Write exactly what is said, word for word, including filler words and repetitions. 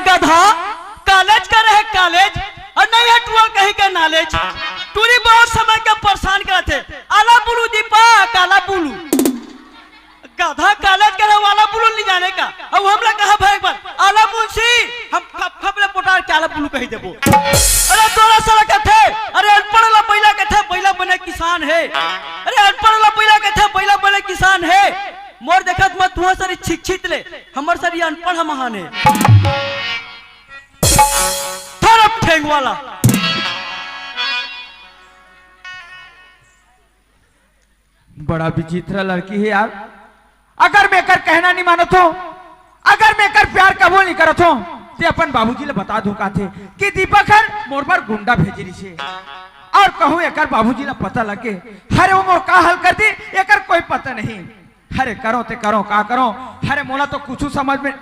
गधा, कॉलेज करे हे कॉलेज, अउ नइ हे टुअल कहीं के नॉलेज। टूरी बहुत समय के परेशान करत हे, आला बुलू दीपक, आला बुलू। गधा, कॉलेज करे हे, आला बुलू नइ जाने का। अउ हमला कहा भाई एक बार, आला मुंशी, हम खप खप ले पोटार के आला बुलू कहि देबो। अरे तोला साला कथे, अरे अनपढ़ ला बइला कथे, बइला बने किसान हे। अरे अनपढ़ ला बइला कथे, बइला बने किसान हे। मोर देखत म तुंहर सरी छिकछित ले, हमर सरी अनपढ़ महान हे। थरप ठेंगवाला। बड़ा विचित्र लड़की हे यार। अगर मैं एकर कहना नइ मानत हों, अगर मैं एकर प्यार कबूल नइ करत हों, ते अपन बाबूजी ल बता दूं काथे कि दीपक हर मोर बर गुंडा भेजे रिहिसे। अउ कहूं एकर बाबूजी ल पता लगे, हरे वो मोर का हाल कर दी, एकर कोई पता नहीं। हरे करों ते करों, का करों? हरे मोला तो कुछू समझ में